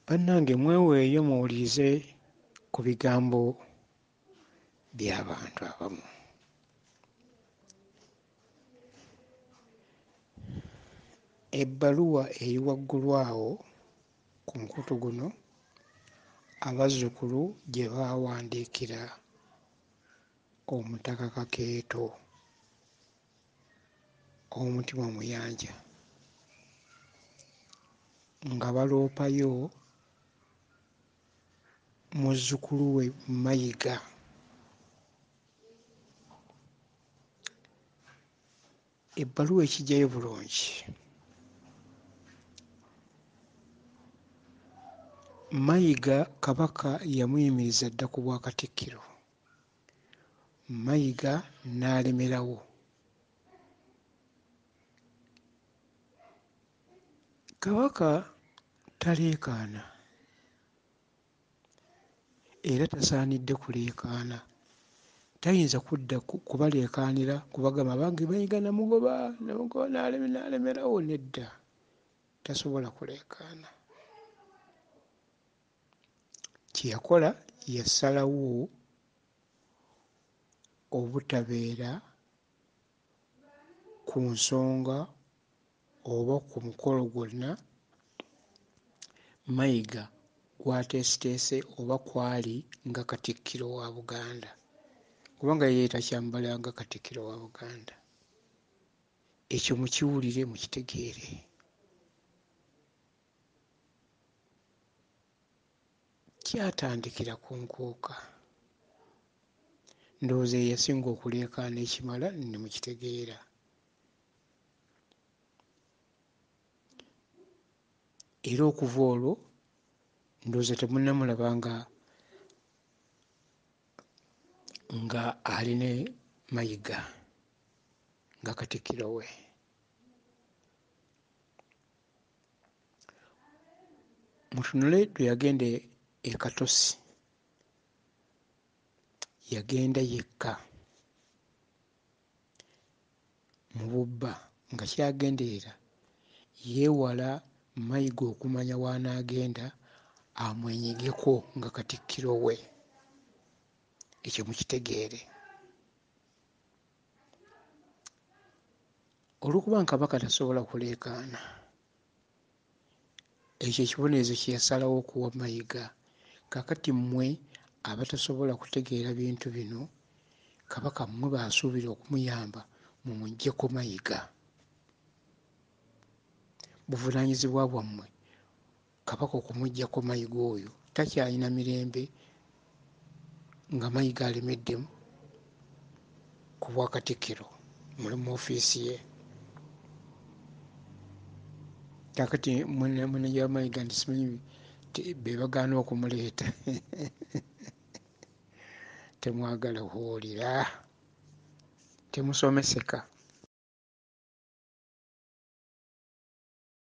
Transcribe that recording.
Bannange mweweeyo muwulirize ku bigambo by'abantu abamu. Ebbaluwa eri waggulu awo ku mukutu guno abazzukulu gye baawandiikira Omutaka Kakeeto ow'omutima omuyanja nga baloopayo muzzukulu we Mayiga. Ebbaluwa ekiggyayo bulungi. Mayiga Kabaka yamuyimiriza dda ku Bwakatikkiro, Mayiga n'alemerawo. Kabaka taleekaana era tasaanidde kuleekaana. Tayinza kudda kubaleekaanira kubagamba abange Mayiga namugoba, namugoba n'alemerawo nedda. Tasobola kuleekaana. Kye yakola yasalawo obutabeera ku nsonga oba ku mukolo gwonna Mayiga gw'ateeseteese oba kw'ali nga Katikkiro wa Buganda kubanga ye takyambala nga Katikkiro wa Buganda. Ekyo mukiwulire mukitegeere. Kyatandikira ku Nkuuka. Ndowooza ye yasinga okuleekaana ekimala ne mukitegeera. Era okuva olwo ndowooza temunnamulaba nga nga ali ne Mayiga nga Katikkiro we. Mutunule lwe yagenda e Katosi, yagenda yekka mu bubba nga ky'agenderera yeewala Mayiga okumanya w'anaagenda amwenyigeko nga Katikkiro we. Ekyo mukitegeere. Olw'okuba nga Kabaka tasobola kuleekaana, ekyo ekibonerezo kye yasalawo okuwa Mayiga. Kaakati mmwe abatasobola kutegeera bintu bino, Kabaka mmwe b'asuubira okumuyamba mumuggyeko Mayiga. Buvunaanyizibwa bwammwe Kabaka okumuggyako Mayiga oyo. Takyalina mirembe nga Mayiga alemedde ku Bwakatikkiro mu ofiisi ye. Kaakati mune wa Mayiga nti simanyi be bagaana okumuleeta. Temwagala kuwulira, temusomeseka.